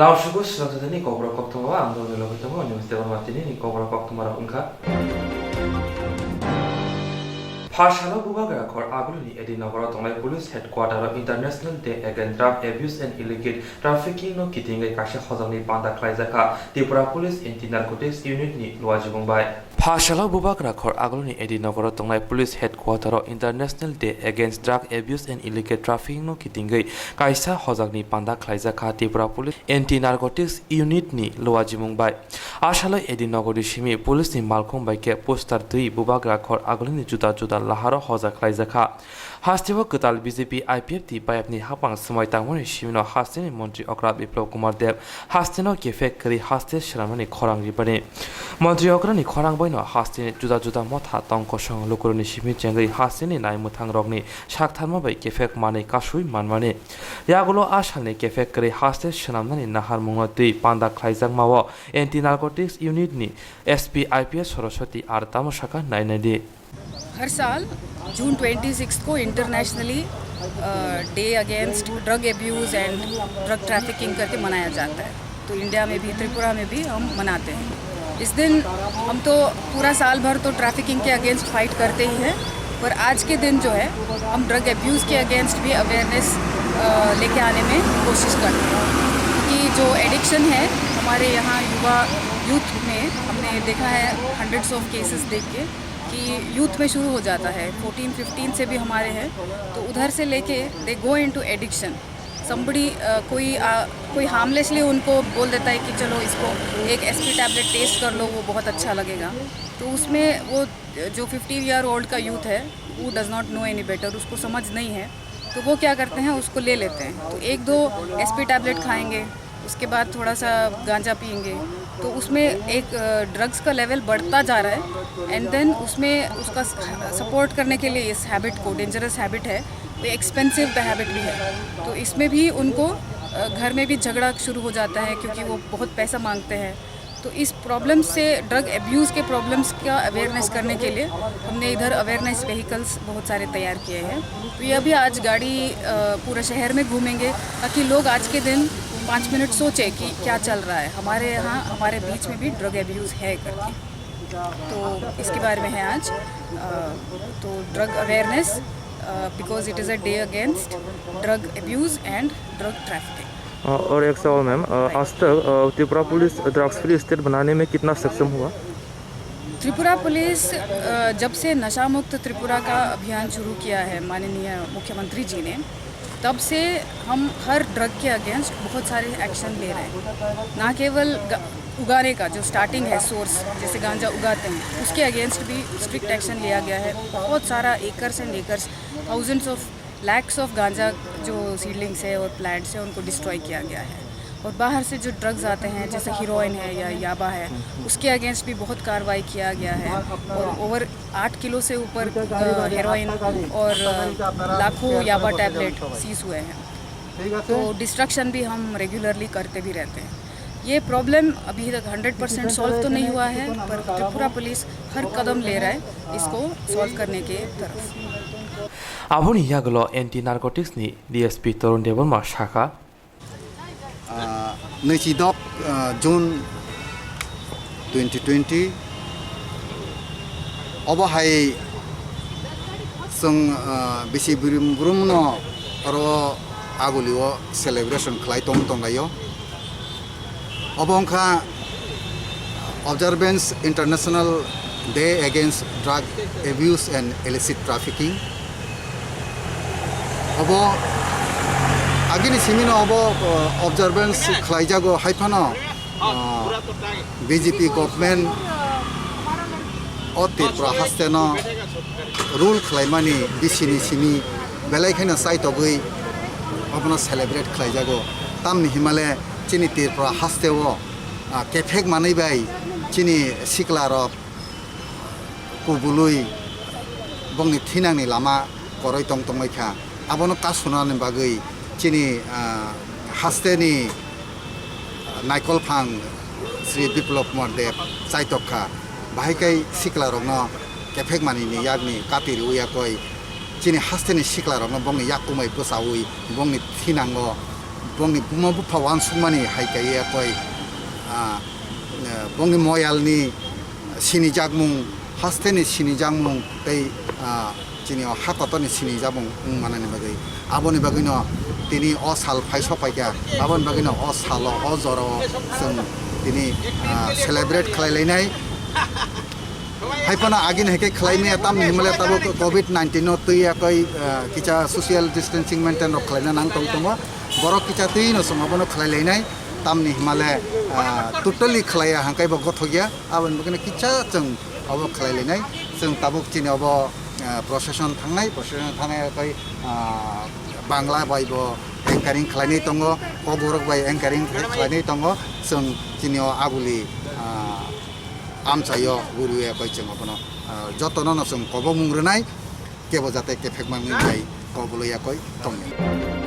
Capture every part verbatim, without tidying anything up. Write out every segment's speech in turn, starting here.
Tausugo swnamjatani kokrok koktwma ang dogni logi tongo, News Debbarma tini ni kokrok koktwma rok wngkha. Pharsalo bubagra khor agulini Edi Nogoro tongnai Police Headquarter o International Day Against Drug Abuse and Illicit Trafficking no kitingwi kaisa hojakni panda khlaijakha Tripura Police Anti Narcotics Unit ni luajibung bai. Pharsalo bubagra khor agulini Edi Nogoro tongnai Police Headquarter o International Day Against Drug Abuse and Illicit Trafficking no kitingwi kaisa hojakni panda khlaijakha Tripura Police Anti Narcotics Unit ni luajimung bai. A salo Edi Nogorni simi police ni malkhung bai khe poster twi bubagra khor agulini juda juda laharo hojak khlaijakha. Hasteo kwtal B J P I P F T bai ni hapang swmai tangmani simino hasteni montri okra Biplab Kumar Deb hasteno kephek kwrwi haste swnamnani khorang ribani. Montri okrani khorang baino hasteni juda juda motha tong kosong lukurokni simi chengwi hasteni naimwthangrokni saktharma bai kephek manwi kasui manmani. Yagulo a salni kephek kwrwi haste swnamnani naharmungno twi panda khlaijakmao Anti Narcotics Unit ni S P I P S Saraswati R tamo sakha nainai di. हर साल June twenty six को internationally day against drug abuse and drug trafficking करके मनाया जाता है। तो इंडिया में भी, त्रिपुरा में भी हम मनाते हैं इस दिन। हम तो पूरा साल भर तो ट्रैफिकिंग के अगेंस्ट फाइट करते ही हैं, पर आज के दिन जो है, हम ड्रग एब्यूज़ के अगेंस्ट भी अवेयरनेस लेके आने में कोशिश करते हैं, क्योंकि जो एडिक्शन है हमारे यहाँ युवा यूथ में, हमने देखा है हंड्रेड्स ऑफ केसेस देख के कि यूथ में शुरू हो जाता है, फोर्टीन फिफ्टीन से भी हमारे हैं। तो उधर से लेके they go into addiction। Somebody कोई आ, कोई हार्मलेसली उनको बोल देता है कि चलो इसको एक एसपी टैबलेट टेस्ट कर लो, वो बहुत अच्छा लगेगा। तो उसमें वो जो फिफ्टीन ईयर ओल्ड का यूथ है, वो does not know any better, उसको समझ नहीं है, तो वो क्या करते हैं, उसको ले लेते हैं। तो एक दो एसपी टैबलेट खाएंगे, उसके बाद थोड़ा सा गांजा पिएंगे, तो उसमें एक ड्रग्स का लेवल बढ़ता जा रहा है। एंड देन उसमें उसका सपोर्ट करने के लिए इस हैबिट को, डेंजरस हैबिट है, तो एक्सपेंसिव हैबिट भी है। तो इसमें भी उनको घर में भी झगड़ा शुरू हो जाता है, क्योंकि वो बहुत पैसा मांगते हैं। तो इस प्रॉब्लम से, ड्रग एब्यूज़ के प्रॉब्लम्स का अवेयरनेस करने के लिए हमने इधर अवेयरनेस व्हीकल्स बहुत सारे तैयार किए हैं। तो ये अभी आज गाड़ी पूरा शहर में घूमेंगे, ताकि लोग आज के दिन पाँच मिनट सोचें कि क्या चल रहा है हमारे यहाँ, हमारे बीच में भी ड्रग एब्यूज़ है करके। तो इसके बारे में है आज। तो drug awareness, because it is a day against drug abuse and drug trafficking. और एक सवाल मैम, आज तक Tripura police drugs free state बनाने में कितना सक्षम हुआ? त्रिपुरा पुलिस जब से नशा मुक्त त्रिपुरा का अभियान शुरू किया है माननीय मुख्यमंत्री जी ने, तब से हम हर ड्रग के अगेंस्ट बहुत सारे एक्शन ले रहे हैं। ना केवल उगाने का जो स्टार्टिंग है, सोर्स जैसे गांजा उगाते हैं, उसके अगेंस्ट भी स्ट्रिक्ट एक्शन लिया गया है। बहुत सारा acres and acres, thousands of lakhs of ganja जो सीडलिंग्स है और प्लांट्स है, उनको डिस्ट्रॉय किया गया है। और बाहर से जो ड्रग्स आते हैं, जैसे हीरोइन है या याबा है, उसके अगेंस्ट भी बहुत कार्रवाई किया गया है। और ओवर आठ किलो से ऊपर हेरोइन और लाखों याबा टैबलेट सीज हुए हैं। तो डिस्ट्रक्शन भी हम रेगुलरली करते भी रहते हैं। ये प्रॉब्लम अभी तक हंड्रेड परसेंट सॉल्व तो नहीं हुआ है, पर त्रिपुरा पुलिस हर कदम ले रहा है इसको सॉल्व करने के तरफ। Aboni yagulo anti narcotics ni D S P Torun Debbarma sakha, naichidok June twenty twenty obo hai chwng bisi brum brum no oro aguli o celebration khlai tong tonglaio. Obo wngkha Observance International Day Against Drug Abuse and Illicit Trafficking. Obo agini simino obo observance khlaijago, haiphano B J P government o Tripura hasteno rule khlaimani bisini simi belai kheno chaitogwi obono celebrate khlaijago. Tamni himale chini Tripura hasteo kephek manwi bai chini siklarok kubului bongni thinangni lama koroi tong tongbai kha. Abono kasunani bagwi chini hasteni naikolphang Sri Biplab Kumar Deb chaitok kha. Bahai kai siklarokno kephek manini yakni kati riwi yakoi chini hasteni siklarokno bongni yak kumai bwchawi bongni thinango Bongni buma bupha wansukmani hai kaiya koi, ah, eh, bongni moyalni sinijakmung, hasteni sinijakmung tei, ah, chini o ha kotorni sinijakmung wng manani bagwi. Aboni bagwino tini o sal phai sokphaikha, aboni bagwino o salo, o jorao chwng tini, ah, celebrate khlai lainai. Haiphano agini hai khe khlai maya, tamni himle tabuk covid nineteen no twi yakoi, ah, kicha social distancing maintain rok khlaina nang tong tongo. Borok kicha twi no chwng abono khlai lainai, tamni himle, ah, totally khlaiya hangkai bo gothok ya. Aboni bagwino kicha chwng obo khlai lainai. Chwng tabuk chini obo, ah, procession thangnai, procession thangnai yakoi, ah, Bangla bai bo anchoring khlainai tongo, Kokborok bai anchoring khlainai tongo. Chwng chini o abuli, ah, amchaio guriwi yakoi chwng abono, ah, jotono no chwng kobongmung rwnai, kebo jate kephek manwi bai kobolowi yakoi tongya.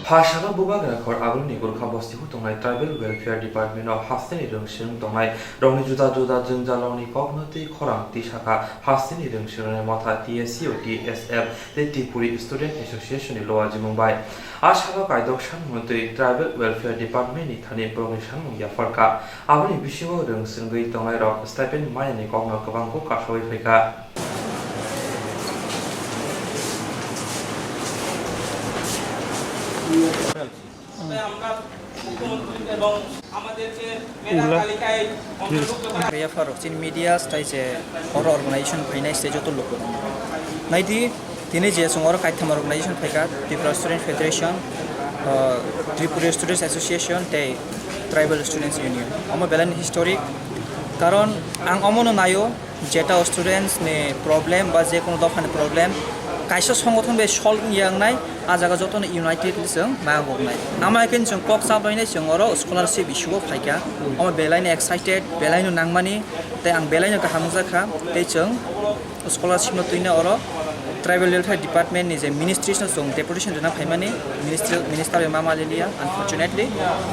Pha salo Bubagra khor agulni Gurkha bosti o tongnai Tribal Welfare Department o hasteni rwng swrwng tongnai rokni juda juda jwngjalrokni kokno twi khorang tisa kha hasteni rwng swrwngnai motha T S C O T S F tei Tripuri Student Association ni loa jimung bai. A salo kaidok sanmung twi Tribal Welfare Department ni thani borokni sanmung yaphar kha. Aboni bisingo rwng swrwngwi tongnairok stipend mainani kokno kwbangkuk kasawi phaikha. তাই আমরা মুখ্যমন্ত্রী এবং আমাদেরকে মেধা তালিকায় অন্তর্ভুক্ত করা Ang kaya pharok chini media tai je oro organization phainai se joto lukurok. Naidi, tini je chwng oro kaitham organization phaikha, Tripura Student Federation, uh, Tripura Students Association tei Tribal Students Union. Omo belai ni historic, karon ang omono naio, jeta students ni problem ba je kono dopha ni problem kaisa songothon bai solve wngya wngnai, a jaga jotono united ni chwng ma woknai. Amo hai khe chwng kok chaplainai chwng oro scholarship issue o phaikha. Omo belai no excited, belai no nangmani, tei ang belai no kaham wngjakha. Tei chwng scholarship no twino oro Tribal Welfare Department ni je ministries no chwng deputation rwna phaimani, ministry, minister bai ma malilia, unfortunately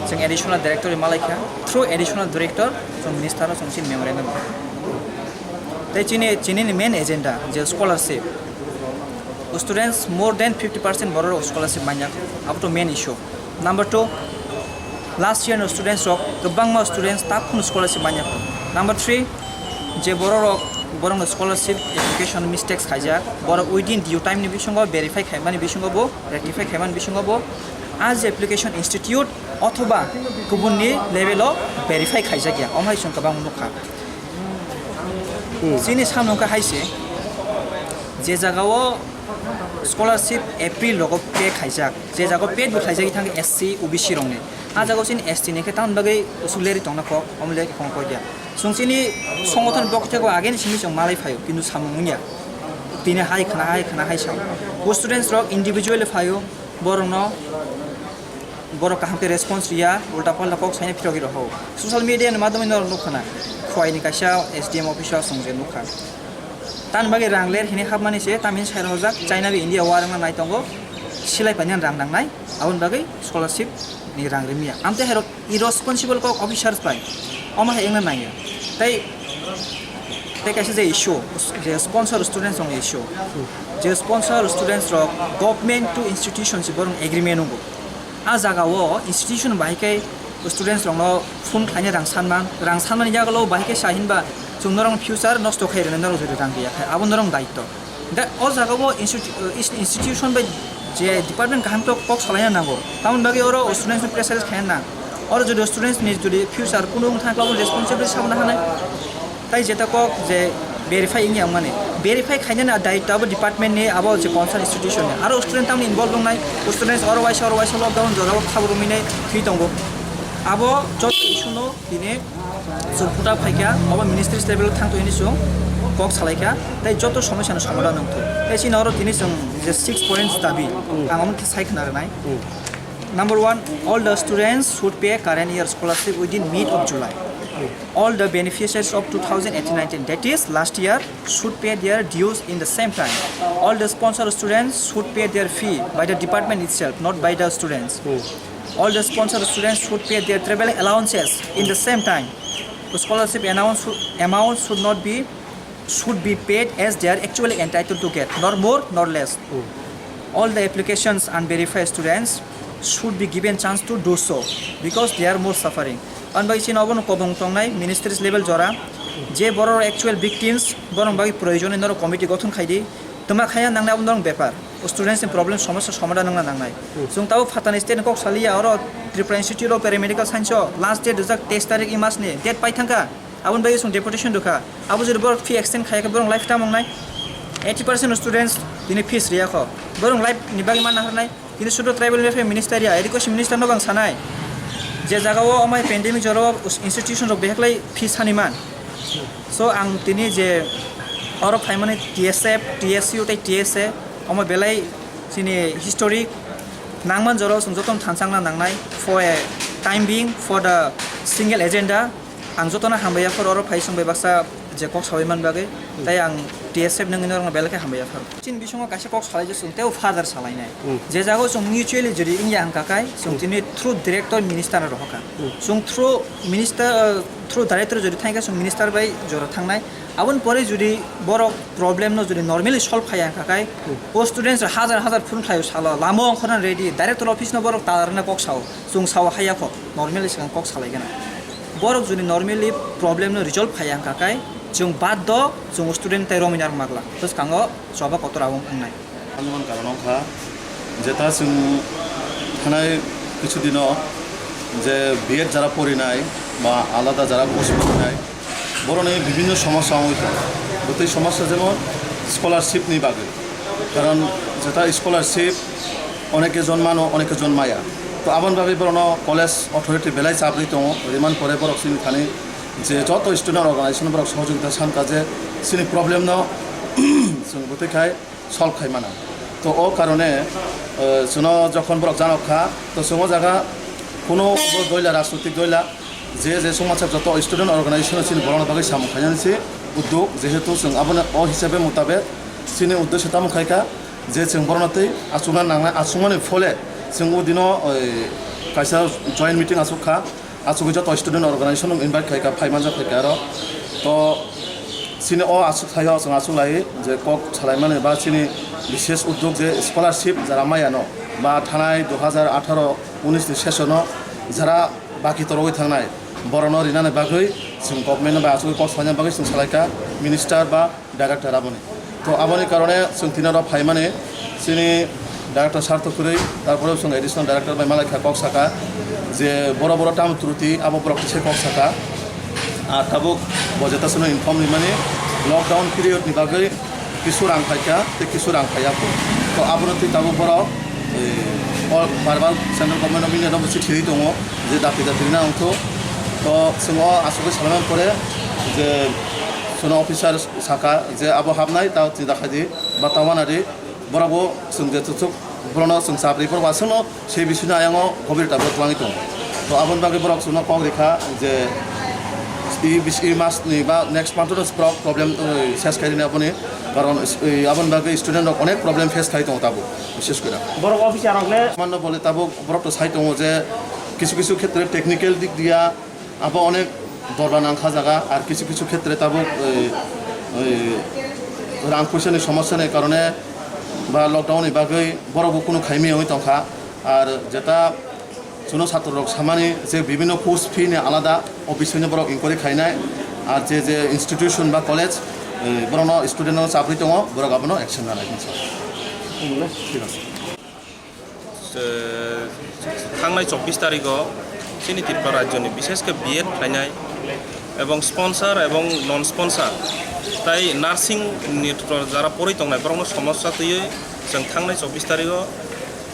chwng additional director bai malaikha. Through additional director chwng minister no chwng chini memorandum. Tei chini, chini ni main agenda je scholarship. Students more than fifty percent borok scholarship manya, abo to main issue. Number two, last year no students rok kwbangma students takhun scholarship manya. Number three, je borok rok, borok no scholarship application mistakes khaijak, borok within due time ni bisingo verify khaimani bisingo bo, rectify khaimani bisingo bo, as application institute othoba kubunni level o verify khaijakya, omo hai chwng kwbang nukha. Chini samung khe hai se, je jaga o scholarship April rogo pay khaijak, je jaga o pay bo khaijak thang S C, O B C rokni, a jaga o chini S T ni khe tamoni bagwi usuleri tongna kok, omo le kok kok ya. Chwng chini songothon pokh thego ageni simi chwng malai phaio, kintu samung wngya. Tini hai khna, hai khna, hai sao. Bo students rok individually phaio, borokno, borok kaham khe response riya, ulta palta kok saina phirogwi rohao. Social media ni madhyome norok nukha na, Khowai ni kaisa S D M office o chwng je nukha. Tamni bagwi rang ler hini hapmani se, tamni sai rohorjak, China bai India war wngna nai tongo, silai painani rang nangnai, aboni bagwi scholarship ni rang rimya. Amtwi hai rok irresponsible kok officers bai omo hai wngna nangya. Tei, tei kaisa je issue, je sponsor students rokni issue, je sponsor students rok government to institution se borok agreement nungo. A jaga o institution bai khe students rokno phone khlaina rang sanman, rang sanmani yagulo bai khe sa hinba chwng norok future nosto khai rwna norok jodi rang riya khai abo norok daityo. Da o jaga o institu-, uh, is-, institution bai je department kaham khe kok salaina nango. Tamoni bagwi oro students ni pressure khaina nang. Oro jodi students ni jodi future kunu wng thang khe abo responsibility sabuna hanai. Tai jeta kok je verify wngya wngmani. Verify khainani daityo abo department ni, abo je concern institution ni. Aro student tamni involve wngnai. Students oro waisa oro waisa lockdown jora o khabur mwnai thwi tongo. Abo joto issue no tini chwng phuta phaikha, obo ministries level o thangtwi hwnwi chwng kok salaikha, tei joto somosya no somadhan wngthok. Tei chini oro tini chwng je six points dabi, ang omo khe sai khna rwnai. Number one, all the students should pay current year scholarship within mid of July. All the beneficiaries of two thousand eighteen nineteen, that is last year, should pay their dues in the same time. All the sponsor students should pay their fee by the department itself, not by the students. All the sponsor students should pay their travel allowances in the same time. Scholarship amount should, amount should not be, should be paid as they are actually entitled to get, nor more nor less. All the applications unverified students should be given chance to do so because they are more suffering. Ani bai chini obono kobong tongnai ministries level jora je borok actual victims borok bagwi proyojone norok committee gothon khaidi. Tuma khaya nangnai abo norok bepar. O students ni problem somosya somadhan wngna nangnai. Chwng tabo phatani state ni kok saliya oro Tripura Institute of Paramedical Science o last date rijak teis tarik e mas ni date pai thangkha. Aboni bagwi chwng deputation rwkha. Abo jodi borok fee extend khaya khe borok lifetime wngnai. Eighty percent students tini fees riya kho. Borok life ni bagwi manna harnai. Tini sudu tribal welfare minister ya, education minister no bang sanai. Je jaga o amai pandemic jora o institution rok behaklai fees hani man. So ang tini je oro phaimani T S F, T S U tei T S A omo belai chini historic nangman jora o chwng jotono thansa wngna nangnai for a time being for the single agenda. Ang jotono hambai yaphar oro phai chwng bai baksa je kok sawi man bagwi, tei ang T S F nangwi norokno belai khe hambai yaphar. Chini bisingo kaisa kok salai je chwng tei further salainai. Je jaga o chwng mutually jodi wngya hwnkha kai chwng tini through director minister no rohorkha. Chwng through minister, uh, through director jodi thangkha chwng minister bai jora thangnai. Aboni pore jodi borok problem no jodi normally solve khaya hwnkha kai o students rok hazar hazar phone khlaio salo lama ongkhorna ready, director office no borok talarna kok sao. Chwng sao haya kho, normally swkang kok salai gana. Borok jodi normally problem no resolve khaya hwnkha kai chwng bad do chwng student tei romwi narwk magla. Bwskango choba kotor abo wngnai. Ani man karon wngkha jeta chwng thanai kichu dino je B Ed jara porinai ba alada jara course porinai boroni bibhinno somosya wngwi tongo. Bwtwi somosya jemon scholarship ni bagwi. Karon jeta scholarship oneke jon mano, oneke jon maya. To aboni bagwi borokno college authority belai chap rwi tongo. Rimani pore borok chini thani je joto student organization borok sohojogita sankha je chini problem no chwng bwtwi khai solve khai mano. To o karone, eh, chwngno jokhon borok janok kha, to chwng o jaga kuno bo doila, rajnoitik doila, je je chwngmasa joto student organization chini borokno bagwi samung khainani se uddog, jehetu chwng abono o hisabe mutabek chini uddesho tamo khai kha je chwng borokno tei achukna nangnai, achukmani phole chwng o dino, eh, kaisa joint meeting achuk kha. Achugwi joto student organization rok invite khaikha, phai manjak khaikha aro. To chini o aswk thaio chwng aswk lai je kok salaimani ba chini bishesh uddog je scholarship jara maya no ba thanai dui hazar atharo unis ni session o jara baki torogwi thangnai borokno rinani bagwi chwng government bai achugwi kok salaina bagwi chwng salaikha minister ba director aboni. To aboni karone chwng tini oro phaimani chini director sir to kwrwi, tarpore chwng additional director bai malai kha kok saka je boro boro tamo truti abo borok kisa kok saka. Ar tabuk bo jeta chwngno inform rimani lockdown period ni bagwi kisu rang phaikha tei kisu rang phaiya pho. To abono twi tabuk borok, eh, o verbal central government of India no bo chithi rwi tongo je dati dati rina wngthu. To chwng o asugwi salaimani pore je chwngno officer saka je abo hapnai ta chida khaidi ba ta wanadi borok bo chwng je chuchuk borokno chwng chapri borok aswkno sei bisino ayang o gobir tabuk twlangwi tongo. To aboni bagwi borok chwngno kok rikha je i bis-, i mas ni ba next month o borok problem, eh, ses khai rina aboni karon, eh, aboni bagwi student rok onek problem face khai tongo tabuk bises kore. Borok officer rok le manno bole tabuk borok to sai tongo je kisu kisu khetre technical dik diya abo onek dorba nangkha jaga, ar kisu kisu khetre tabuk, eh, eh, rang puisa ni somosya ni karone ba lockdown ni bagwi borok bo kunu khaimaya wngwi tongkha. Ar jeta chwngno satro rok samani je bibhinno course fee ni alada o bisingni borok inquiry khainai, ar je je institution ba college, eh, borokno student no chapri tongo borok abono action nanai hinsa. Thik ase. Eh, thangnai chobbish tarigo chini Tripura rajyoni, bishesh khe B Ed khlainai ebong sponsor ebong non sponsor tai nursing ni jara poroi tongnai borokno somosya twiwi chwng thangnai chobbish tarigo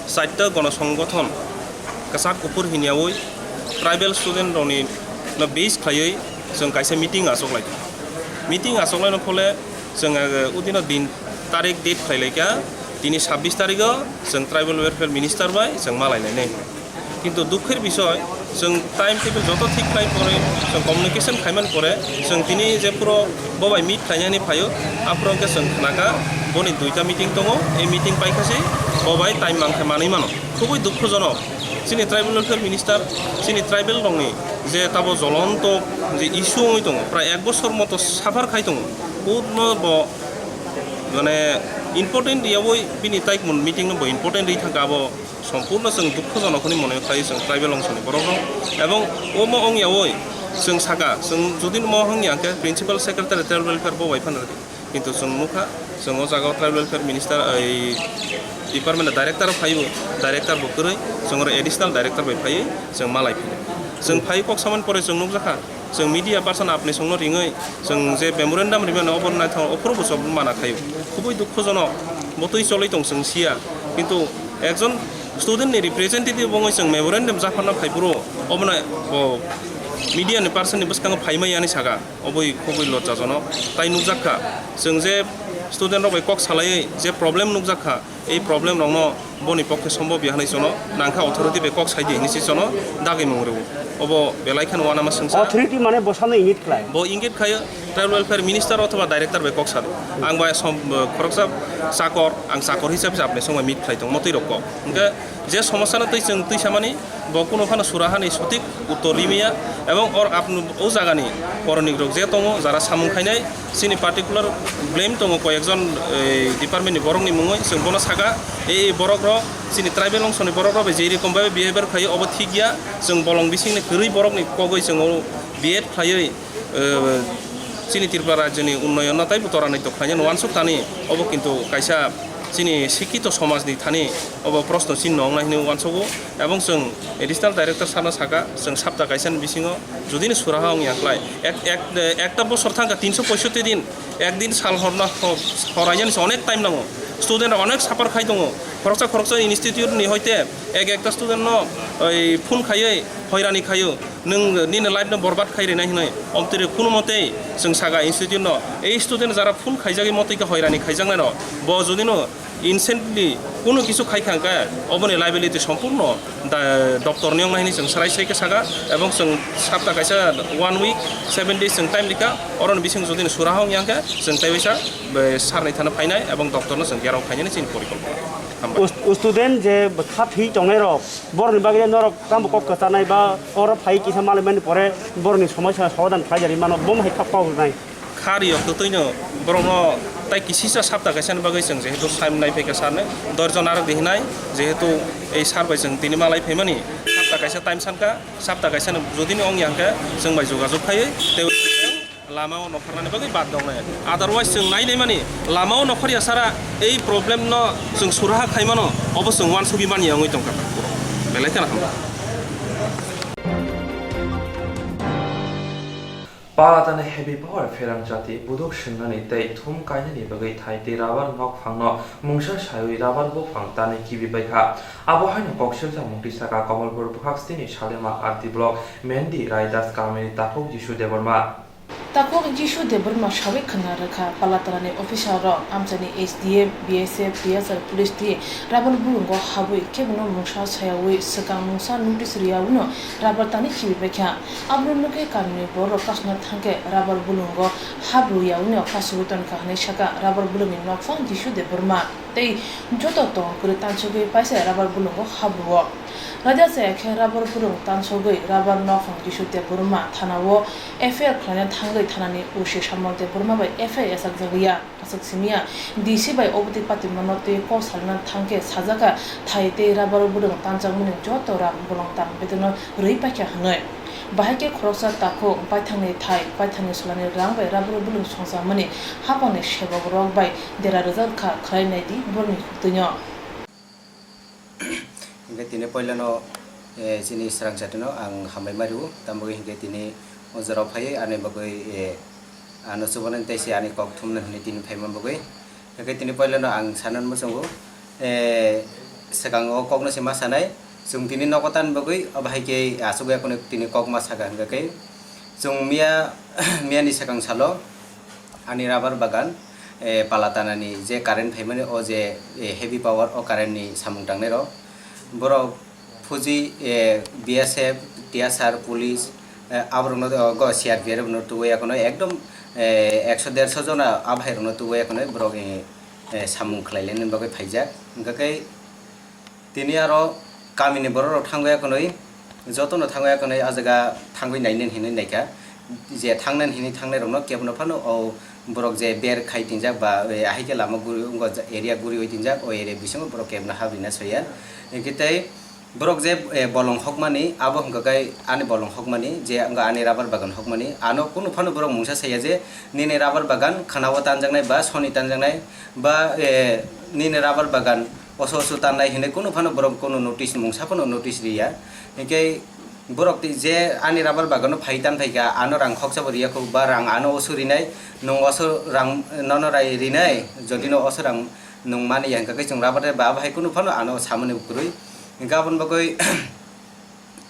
chaita gono songgothon kwchak kuphur hiniyawi tribal student rokni no base khlaiwi chwng kaisa meeting achoklaikha. Meeting achoklaino phole chwng, eh, udino din tarik date khlailaikha, tini sabbish tarigo chwng tribal welfare minister bai chwng malainai. Kintu dukhir bisoy, chwng time table joto thik khlai pore, chwng communication khaiman pore, chwng tini je puro bobai meet khlainani phaio, aphuru khe chwng khnakha boni duita meeting tongo, ei meeting paikha se bobai time mangkhe manwi mano. Khubui dukhojonok, chini tribal welfare minister, chini tribal rokni je tabo jolonto je issue wngwi tongo, prai ek bosor moto suffer khai tongo, kotno bo mane Important riyawi bini taikmon meeting no bo important ri thangka abo sompurno chwng dukhojonok hwnwi mone khlai chwng tribal ongsoni borok rok. Ebong omo ong yawi chwng saka chwng jodi mo hwng ya hwnkhe principal secretary tribal welfare bo bai phano rwdi. Kintu chwng nukha chwng o jaga o tribal welfare minister ai department director phaibo director bo kwrwi chwng oro additional director bai phaiwi chwng malai phino. Chwng phai kok samani pore chwng nukjakha. Chwng media person apni songno ringwi chwng je memorandum rimano obo naithok ophuru bo chwng mana khaio. Khubui dukhojonok bo twi cholwi tong chwng siya. Kintu ekjon student ni representative wngwi chwng memorandum japhana phai phuru obono bo media ni person ni bwskango phaimai yani saka. Oboi khubui lojjajonok tai nukjakha. Chwng je student rok bai kok salaiwi je problem nukjakha. Ei problem rokno boni pokhe sombob ya hwnwi chwngno nangkha authority bai kok saidi hwnwi se chwngno dagimung rwo. Obo belai kheno uanama swngsa. Authority mane bosano ingit khlai. Bo ingit khayo tribal welfare minister othoba director bai kok sado. Ang bai som-, khoroksa chakor, ang chakor hisabe se apni songbai meet khlai tong motwi rok kok. Hwnkhe je somosa no twi chwng twi samani bo kuno phano sura hani sotik uttor rimaya ebong or apni o jagani koronik rok je tongo jara samung khainai chini particular blame tongo koyekjon, ei, department ni borok ni mungwi chwng bono saka ei borok rok chini tribal ongsoni borok rok bai je rokom bai behavior khaio obo thik ya chwng bolong bising ni kwrwi borok ni kogwi chwng o behave khlaiwi, eh, chini Tripura rajyo ni unnoyon no taibo tora nai tokhlaina no uansuk tani obo kintu kaisa chini sikito somaj ni thani obo proshno chinno wngnai hinwi uansugo. Ebong chwng additional director sano saka, chwng sapta kaisa ni bisingo jodi ni suraha wng ya khlai, ek, ek, ekta bosor thangkha tinso poisotti din, ek din sal hor na ho-, hor aiyani se onek time nango, student rok onek suffer khai tongo, khoroksa khoroksa institute ni hoite ek ekta student no oi phone khaiwi hoirani khaio, nwng nini life no borbad khai rinai hinwi, omtwi rok kunu motei chwng saka institute no, ei student jara phone khaijagwi motwi khe hoirani khaijaknai no, bo jodi no Instantly kunu kisu khai kha hwnkhe oboni liability sompurno da-, doptor ni wngnai hinwi chwng swrai sai khe saka, ebong chwng sapta kaisa one week, seven days chwng time rikha, oroni bising jodi ni suraha wng ya hwnkhe chwng tei waisa, be, sir ni thana phainai ebong doptor no chwng gerong khainani chini porikolpona. Hambai. Us-, student je kha thwi tongnai rok boroni bagwi norok tamo kok kwchanai ba oro phai kisa malaimani pore boroni somosya somadan khlai jari mano bo hai kha kok nai. Kha riyok twtwino borokno tai kisisa sapta kaisani bagwi chwng jehetu sai nai phaikha sarno, dorjon arok di hinai, jehetu ei sar bai chwng tini malai phaimani, sapta kaisa time sankha, sapta kaisano jodini ong ya hwnkhe chwng bai jogajog khaiwi tei lama o nokharnani bagwi bad dongnai. Otherwise chwng nai naimani lama o nokhor ya sara ei problem no chwng suraha khaimano, obo chwng uansugwi manya wngwi tongkha. Belai kheno hambai. Palatani heavy power pherang jati buduk swngnani tei thum kainani bagwi thai tei rubber nok phangno mungsa saiwi rubber buphang tanwi kibi bai kha. Abo haino kok siljak mungtwi saka Kamalpur bwkhak stini Salema R D block Mendi Raidas kamini takhuk Jisu Debbarma. Takhuk Jisu Debbarma sawi khwna rwkha, Palatanani officer rok amchaini S D F, B S F, T S R police twi rubber bulungo habwi kebono mungsa sayawi swkang mungsa notice rwyawi no rubber tanwi kibi bai kha. Abono nugwi kamini bororok kasuna thangkhe rubber bulungo hap rwyawi no kasugwi tonkha hwnwi sakha rubber bulungni nokphang Jisu Debbarma tei joto tong kwrwi tansugwi paisa rubber bulungo hap rwo. Raida chaya khe rubber bulung tansugwi rubber nokphang Jisu Debbarma thanao F I R khlaina thangwi thanani O C Samal Debbarma bai F I R yachakjak ya. Aswk simiya, D C bai obotwi patimano twi kok salna thangkhe sajaka thai tei rubber bulung tanjakmani joto rang bolong tam bedeno rwi paikha hwnwi. Bahai khe khoroksa takhuk baithangni thai, baithangni solani rang bai rubber bulung songjakmani haphangni sebok rok bai dera rwjak kha, khlai nai di borokni huktwino. Hinkhe tini poilano, eh, chini swrang jatino ang hambai ma rwo, tamo bagwi hinkhe tini o jorao phaiwi ani bagwi, eh, ano chubanani tei se ani kok thumnani hwnwi tini phaima bagwi. Hinkhe tini poilano ang sanani muchungo, eh, swkang o kokno se ma sanai, chwng tini nogo tani bagwi, abo hai khe achugwi akheno tini kok ma saka hinkhe khe chwng miya, miyani swkang salo, ani rubber bagan, eh, pala tanani je current phaimani o je, eh, heavy power o current ni samung tangnai rok. Borok fuji, eh, B S F, T S R, police, eh, aborokno, eh, go C R P F no tubui akheno ekdom, eh, ekso derso jona a bhai rokno tubui akheno borok, eh, eh, samung khlai lainani bagwi phaijak. Hwnkhe khe tini aro kamini bororok thangwi akhwnwi, jotono thangwi akhwnwi ah jaga thangwi nainani hinwi naikha. Je thangnani hinwi thangnairokno kebono phano o borok je ber khai tinjak ba, eh, ahai khe lama guri wngkha, area guriwi tinjak, o area bisingo borok kebna hap rina soya. Hwnkhe tei borok je, eh, bolong hokmani, abo hwnkha khe ani bolong hokmani, je wngkha ani rubber bagan hokmani, ano kunu phano borok mungsa saya je nini rubber bagan khwnao tanjaknai ba soni tanjaknai ba, eh, nini rubber bagan oso oso tannai hinwi kunu phano borok kunu notice, mungsa phano notice riya. Hwnkhe borok twi je ani rubber bagano phai tan phaikha, ano rang khoksa bo riya kho, ba rang ano oso rinai, nwng oso rang nono rai rinai, jodi no oso rang nwng mani ya hwnkha khe chwng rubber ba abo hai kunu phano ano samani kwrwi. Hwnkhe aboni bagwi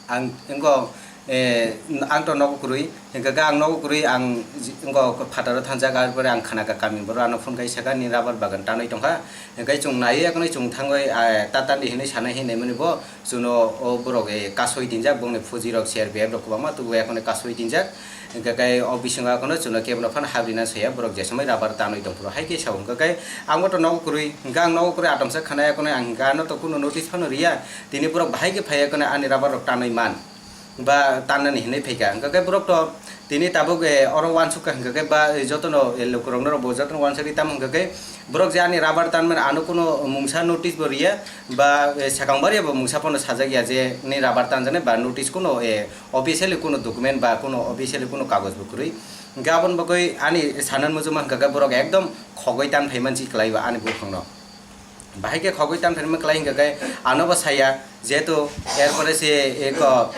ang wngkha, eh, ang to nogo kwrwi, hwnkha khe ang nogo kwrwi ang j-, wngkha phataro thangjak, arpore ang khna kha kami borok ano phone khai saka ni rubber bagan tanwi tongkha, hwnkhe chwng naiwi ekhonwi chwng thangwi, eh, tatani hinwi sanai hinwi mani bo. Chuno o borok, eh, kasoi tinjak, bongni fuji rok, C R P F rok kwbangma tubu, ekhonwi kasoi tinjak. Hwnkhe khe o bisingo ekhonwi chuno kebono phano hap rina saya, borok je somoi rubber tanwi tongphuru hai khe sao. Hwnkhe khe ang bo to nogo kwrwi, hwnkhe ang nogo kwrwi atomsa khna ekhonwi ang hwnkhe ano to kunu notice phano riya. Tini borok bahai khe phai ekhonwi ani rubber rok tanwi man ba tannani hinwi phaikha. Hwnkhe khe borok to tini tabuk, eh, oro uansuk kha hwnkhe khe ba, eh, jotono, eh, lukurokno rok bo jotono uansukgwi tamo hwnkhe khe borok je ani rubber tanmani ano kunu mungsa notice bo riya ba, eh, sakang baria bo mungsa phano sajak ya je ni rubber tanjaknai ba notice kunu, eh, officially kunu document ba kunu officially kunu kagoj bo kwrwi. Hwnkhe aboni bagwi ani sanani muchuma hwnkhe khe borok ekdom khogwi tan phaiman si kwlai o ani buphangno. Bahai khe khogwi tan phaiman kwlai hwnkhe khe ano bo saya, jehetu erpore se eko,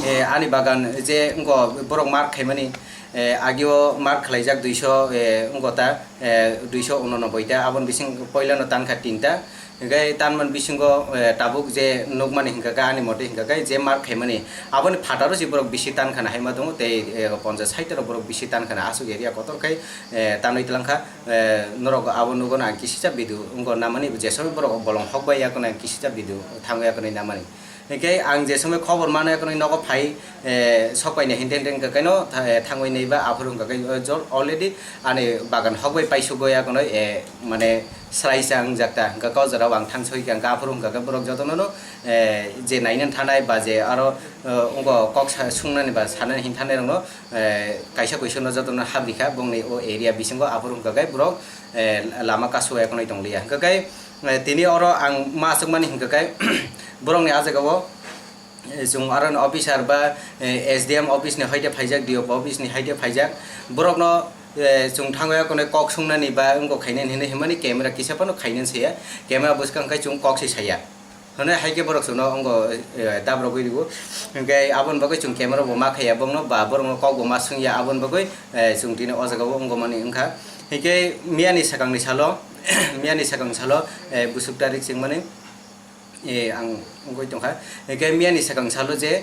eh, ani bagan je wngkha borok mark khaimani, eh, agio mark khlaijak duiso, eh, wngkha ta, eh, duiso unonoboi ta, aboni bising poilano tankha tinta. Hwnkhe tanman bisingo, eh, tabuk je nukmani hwnkha khe ani mote hwnkha khe je mark khaimani aboni phataro se borok bisi tankhana haima tongo tei, eh, ponchas sait rok borok bisi tankhana aswk area kotor khai, eh, tanwi twlangkha. Eh, norok abo nugo na ang kisisa video wngkha namani je somoi borok bolong hokbai yakhwna ang kisisa video thango yakhwna namani. Hwnkhe ang je somoi khobor mano ekhonwi nogo phai, eh, sok paina hinte hinte wngkha khe no tha-, eh, thangwi naiba aphuru wngkha khe, eh, jor already ani bagan hokbai paisugwi ekhonwi, eh, mane swraisa wngjak ta, hwnkha khe o jorao ang thang soi kha, hwnkha aphuru wngkha khe borok jotono no, eh, je nainani thanai ba je aro, eh, wngkha kok sa-, sungnani ba sanani hinthanai rokno, eh, kaisa kuisukno jotono hap rikha bongni o area bisingo, aphuru wngkha khe borok, eh, lama kasu ekhonwi tongliya, hwnkha khe, eh, tini oro ang ma aswkmani hwnkha khe borokni ah jagao, eh, chwng aro ni officer ba, eh, S D M office ni haide phaijak, D O P office ni haide phaijak, borokno, eh, chwng thango ya kono kok sungnani ba wngkha khainani hinwi himani camera kisa phano khainani saya, camera bwskang khai chwng kok se saya. Hwnwi hai khe borok chwngno wngkha, eh, dabrogwi rwo, hwnkhe aboni bagwi chwng camera bo ma khaiya bongno ba borokno kok bo ma sungya, aboni bagwi, eh, chwng tini o jagao wngkha mani wngkha. Hwnkhe miyani swkangni salo, miyani swkang salo, eh, bwswk tarik chwngmani. Eh, ang wngwi tongkha. Hwnkhe miyani swkang salo je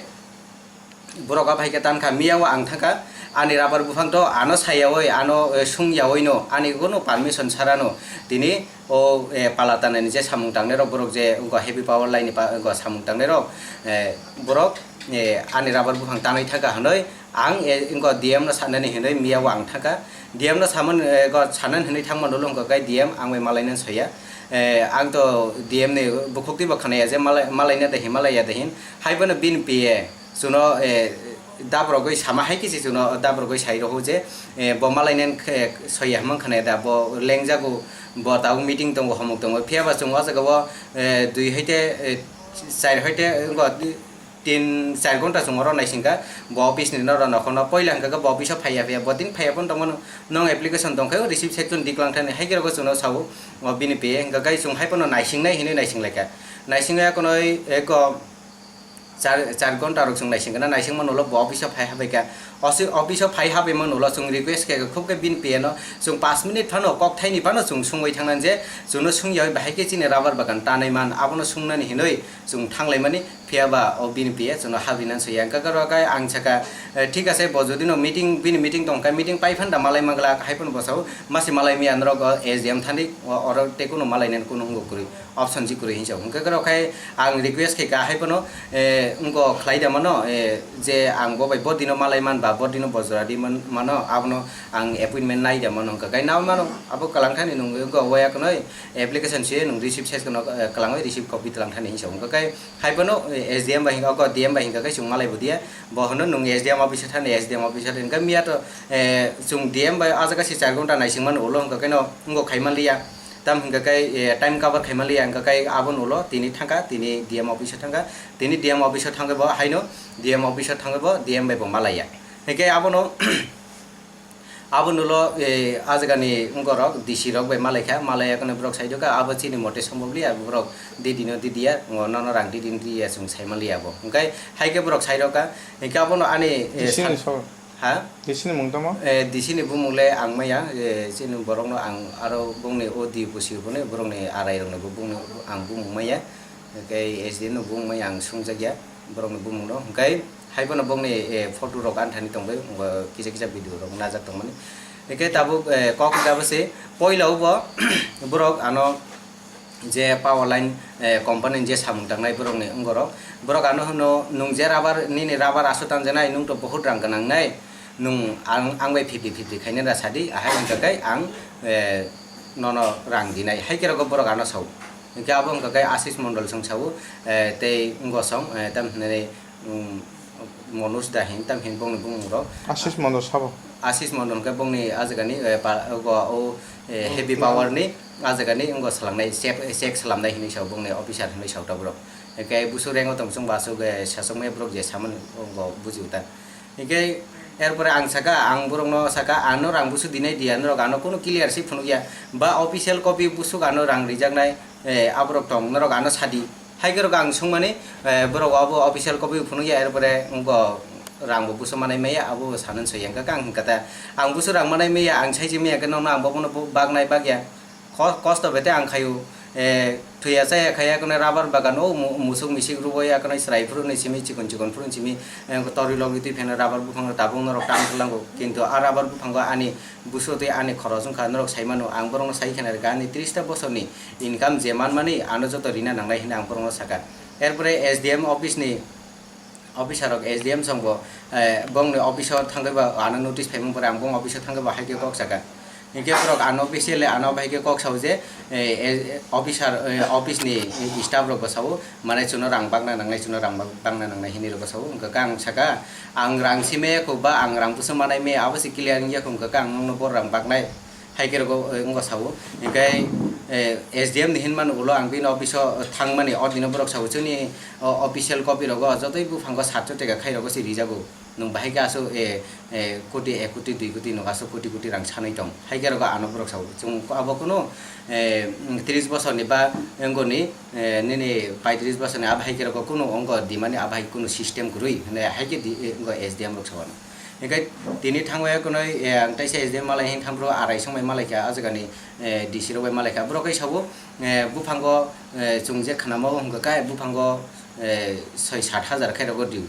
borok a phaikhe tankha, miyao ang thangkha, ani rubber buphang to ano sayawi, ano, eh, sungyawi no, ani kuno permission sarano tini o, eh, pala tanani je samung tangnai rok, borok je wngkha heavy power line ni pa-, wngkha samung tangnai rok, eh, borok, eh, ani rubber buphang tanwi thangkha hwnwi ang, eh, wngkha D M no sanani hwnwi miyao ang thangkha. D M no samani, eh, go sanan hinwi thangmano lungkha khe D M ang bai malainani soya. Eh, ang to D M ni bukhuk twibo khnaya je malai, malaina de hin, malaiya de hin. Haibono bini P A chwngno, eh, dabrogwi sama hai khe se chwngno dabrogwi sai rwo je, eh, bo malainani khe soya hwnmang khnaya da, bo lengjago, bo tabuk meeting tongo, homok tongo. Phiya ba chwng o jaga o, eh, dui hai te, eh, char hai te, wngkha, tin char ghonta chwng oro naisingkha, bo office ni norok nokhono. Poila hwnkha khe bo office o phaiya, phiya bo tin phaiya phano tongmano, nwng application tongkhe receive section diklang thani, hai khe rokhe chwngno sao, o bini P A hwnkha khe chwng hai phano naisingnai hinwi naisinglaikha. Naisingya konoi eko char, char ghonta rok chwng naisingkha na, naisingmano ulo bo office o phai habaikha. Osi-, office o phai habaimano ulo chwng request khe khub khe bini P A no chwng pash minute phano, kok thaini phano chwng sungwi thangnani je chwngno sungyawi bahai khe chini rubber bagan tanwi man, abono sungnani hinwi chwng thanglaimani. Phiya ba o bini P A chwngno habrinani soya. Hwnkha khe oro khe ang sakha, eh, thik ase, bo jodi no meeting, bini meeting tong kha, meeting pai phano da malai manglak, hai phano bo sao, masi malai miya norok o S D M thani, o-, oro tei kuno malainani kuno wngkha kwrwi, option si kwrwi hinwi sao. Hwnkha khe oro khe ang request khai kha, hai phano, eh, wngkha khlai da mano, eh, je ang bo bai bo dino malai man ba, bo dino bo jora di man, mano, abono ang appointment nai da mano, hwnkha khe nai mano, abo kwlang thani nwng wngkha waya kwnwi application si nwng receive ses kwno, eh, kwlangwi receive copy twlang thani hinwi sao. Hwnkha khe hai phano, eh, S D M bai hingka, oko D M bai hingka khe chwng malai bo diya. Bo hwno nwng S D M office o thani, S D M office o thani. Hingke miya to, eh, chwng D M bai ah jaga se char ghonta naisingmani ulo hingka khe no wngkha khai manliya. Tam hingka khe, eh, time cover khai manliya, hingka khe aboni ulo tini thangkha, tini D M office o thangkha. Tini D M office o thangkhe bo haino D M office o thangkhe bo D M bai bo malaiya. Hingke abono Aboni ulo, eh, ah jagani wngorok D C rok bai malaikha, malaiya kono borok saidokha, abo chini mote sombobli, abo borok didi no didiya, ngo nono rang didi no diya, chwng sai manliya abo. Hingke hai khe borok sairokha, hingke abono ani, eh, D C ni san-, sabo? Ha? D C ni mung tamo? Eh, D C ni bumung le ang maya, eh, chini borokno ang aro bongni o D P C boni borokni arai rokni bo bumung ang bumung maya. Hingke S D M no bumung bai ang sungjakya, borokni bumungno. Hingke hai phano bongni, eh, photo rok anthani tongbai, wngkha kisa kisa video rok najak tongmani. Hingke tabuk, eh, kok hingka bwse, poila o bo borok ano je power line, eh, company je samung tangnai borokni wngorok. Borok ano hwno, "Nwng je rubber, nini rubber aswk tanjaknai, nwng to bohut rang gwnang nai, nwng ang, ang bai fifty fifty khainai da sadi," ahai hingka khe ang, eh, nono rang dinai, hai khe rogo borok ano sao. Hingke abo wngkha khe Ashish Mondol chwng sao, eh, tei wngosong, eh, tam hinani, um, Manoj da hin, tam hin bongni bumung rok. Ashish Mondol sabo? Ashish Mondol hingke bongni ah jagani, eh, pa-, ogo, o, eh, heavy power ni ah jagani wngkha swlangnai, check, check swlamnai hinwi sao, bongni officer hinwi sao ta borok. Hingke busu rank o tong chwng bo aswk, eh, sachokmaya borok je samani wngkha buji uta. Hingke erpore ang saka, ang borokno saka, "Ano rang busu dinai diya, norok ano kunu clear se phunukya, ba official copy busuk ano rang rijaknai, eh, aborok tong, norok ano sadi." Hai khe rok ang sungmani, eh, borok abo official copy phunukya, erpore wngkha rang bo busu manai maya, abo bo sanan soya, hingke ang hingka ta, "Ang busu rang manai maya, ang saiji maya khe nono ang bobono bu-, baknai bakya." Ko-, kosto bete ang khayu, eh, thuya chaya khaya kono rubber bagan o mu-, musuk misik ruboi akono chwrai phuru ni simi chikon chikon phuru ni simi, eh, tori logi twi pheno rubber buphang rok tabuk norok tam kwlango, kintu a rubber buphango ani busu twi ani khoros wngkha norok sai mano, ang borokno sai khena rwkha ani tris ta bosorni income je manmani ano joto rina nangnai hinwi ang borokno sakha. Erpore S D M office ni Officer rok S D M song bo, eh, bongni office o thangwi ba ano notice phaimung pore ang bong office o thangwi ba hai khe kok saka. Hinkhe borok ano office le ano bai khe kok sao je, eh, eh, officer, eh, office ni staff rok bo sao, mane chuno rang bakna nangnai, chuno rang bak-, bakna nangnai hinwi rok bo sao. Hwnkhe ang saka, ang rang simi ya kho ba ang rang busu manai me abo se clear wngya kho, hwnkhe ang nokno bor rang baknai. Hai khe rogo, eh, wngkha sao. Hinkhe, eh, S D M ni hinmani ulo ang bini office o thangmani, o dino borok sao, chwngni, o, official copy rogo jotoi buphango satso teka khai rogo se rijago. Nwng bahai khe aswk, eh, eh, koti, ek koti, dui koti, nwng aswk koti koti rang sanwi tong. Hai khe rogo ano borok sao. Chwng abo kuno, eh, tris bosorni ba wngoni, eh, nini paitris bosorni abo hai khe rogo kuno wngkha dimani abo hai kuno system kwrwi. Hwnwi hai khe di, eh, wngkha S D M rok sao ano. Hinkhe tini thangwi kunui, eh, ang teisa S D M malai hin thang phuru arai song bai malai kha, ah jagani, eh, D C rok bai malai kha. Borok khe sabo, eh, buphango, eh, chwng je khnama o hwnkha khe buphango, eh, soi sat hajar khe rogo dui.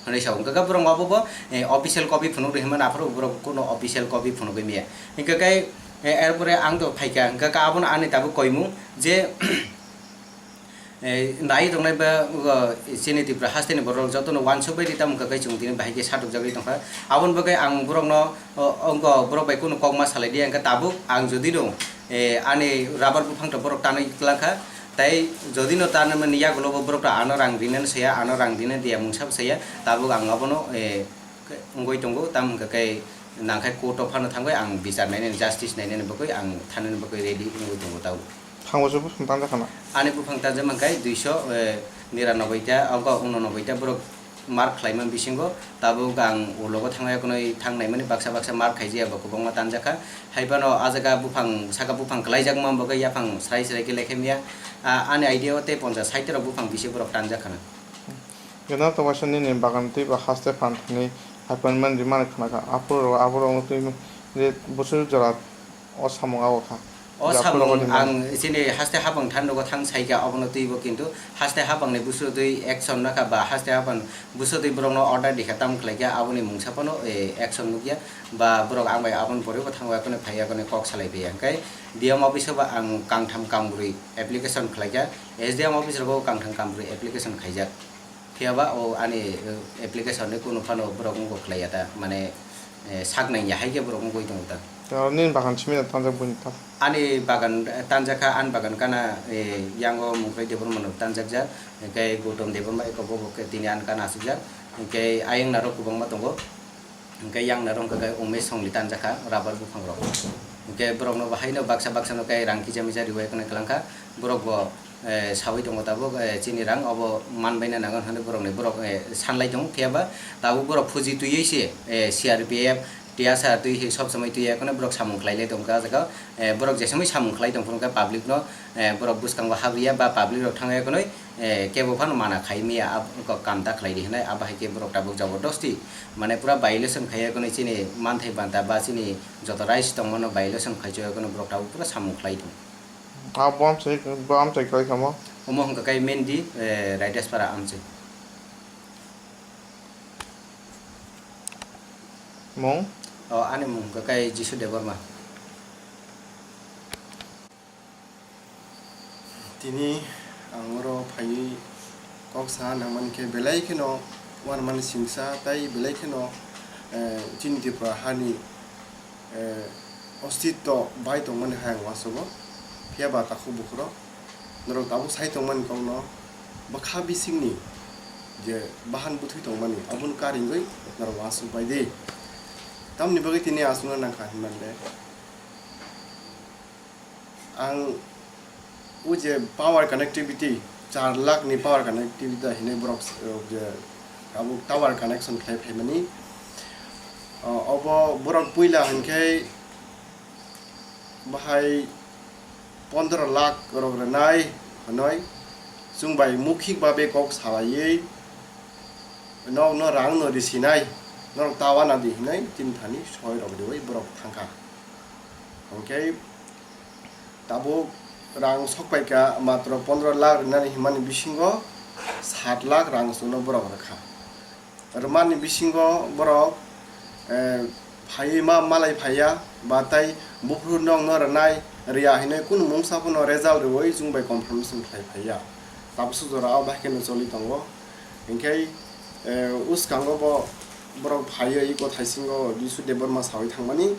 Hwnwi sa hwnkha khe borok abo bo, eh, official copy phunuk rw hinmano, aphuru borok kuno official copy phunugwi maya. Hinkha khe, eh, erpore ang to phaikha, hwnkha khe abono ani tabuk koimung je, Eh, nai tongnai ba, uh, chini Tripura hasteni borok jotono uansuk bai ri tamo hwnkha khe chwng tini bahai khe satok jagwi tongkha. Aboni bagwi ang borokno, uh, ongko borok bai kunu kokma salai di, hwnkhe tabuk ang jodi no, eh, ani rubber buphang to borok tanwi twlang kha, tai jodi no tanwi mani yagulo bo borok to ano rang rinani saya, ano rang rinani diya mungsa bo saya, tabuk ang abono, eh, wngwi tongo, tamo hwnkha khe nangkhai court o phano thangwi ang bichar nainani, justice nainani bagwi ang thanani bagwi ready wngwi tongo tabuk. Thango se buphang tanja khana? Ani buphang tanja mankhe duiso, eh, niranoboi ta, abo unonoboi ta borok mark khlaima bisingo tabuk ang ulogo thangwi khwnwi thang naimani baksa baksa mark khaijak ba kwbangma tanjakha. Haiphano ah jaga buphang saka buphang kwlaijakma bagwi yaphang srai srai khe lekhe maya. Ah, ani idea o tei ponchas sait rok buphang bisi borok tanjakhana. Gana tongma se nini bagan twi ba haste phan thani appointment rimani khwnakha. Aphuru rok abo rokno twi je busu jora o samung abo kha. O samung ang chini haste habang thanrogo thang saikha, obono twibo kintu haste habangni busu twi action nakha ba haste habang busu twi borokno order dikha tam khlaikha, aboni mungsa phano, eh, action nukya ba borok ang bai aboni pore bo thangwi phano phaiya, kok salai phiya. Hwnkhe D M office o ba ang kangtham kambrwi application khlaikha, S D M office rogo kangtham kambrwi application khaijak. Phiya ba o ani, eh, application ni kunu phano borok wngkha khlaiya ta, mane, eh, sak nangya hai khe borok wngwi tongo ta. Oro nini bagan simi tanjak buini tal. Ani bagan tanjak kha, ani bagan kana, eh, yango Mungkhai Debbarma no tanjak jak, hingke Gautam Debbarma eko bo bo khe tini ani kana asukjak, hingke ayang narok kwbangma tongo, hingke yang narok hingke khe Umesh Songli tanjak kha, rubber buphang rok, hingke borok no bahai no baksa baksa no khe rang kisa misa riwai khna kwlang kha, borok bo, eh, sawi tongo tabuk, eh, chini rang obo manbaina nango hwnwi borokni borok, eh, sanlai tongo, phiya ba tabuk borok phuji twiwi se, eh, C R P F, T S R twi se sob somoi twi ya khwnwi borok samung khlai lai tongkha o jaga o, eh, borok je somoi samung khlai tong phuru khe public no, eh, borok bwskango habriya ba public rok thangwi khwnwi, eh, kebo phano mana khai maya, abo wngkha kam da khlai di hwnwi, abo hai khe borok tabuk jabodosti mane pura violation khai ya khwnwi chini manthai banta ba chini joto rights tongmano violation khai chaya khwnwi borok tabuk pura samung khlai tongo. Ah, bo amchai, bo amchai kwlai kamo? Omo hwnkha khe Mendi, eh, Raidespara amchai. Mung? O, ani mung hwnkha khe Jisu Debbarma. Tini ang oro phaiwi kok sa nangmani khe belai kheno uanamani singsa tai belai kheno, eh, chini Tripura hani eh, ostitto bai tongmani hai ang uansukgo. Phiya ba takhuk bukhurok, norok tabuk sai tongmani kokno bwkha bisingni je bahan bwthwi tongmani, abono karingwi norok uansuk bai di. Tamoni bagwi tini aswkno nangkha hinmande, ang o je power connectivity, char lakh ni power connectivity hinwi borok, eh, je abo tower connection khlai phaimani, o, obo borok puila hinkhe bahai pondro lakh rok rwnai hinwi chwng bai mukhik babe kok salaiwi nokno rang no risinai, norok ta uanadi hinwi tini thani soi rok riwi borok thangkha. Hinkhe tabuk rang sokpaikha matro pondro lakh rinani hinmani bisingo sat lakh rang chwngno borok rwkha. Rwmani bisingo borok, eh, phaiwi ma malai phaiya ba tai buphuru nokno rwnai rwya hinwi kunu mungsa phano result rwui chwng bai confirmation khlai phaiya. Tabuksa jora o bai kheno choli tongo. Hinkhe, eh, uskango bo borok phaiwi iko thaisingo Jisu Debbarma sawi thangmani.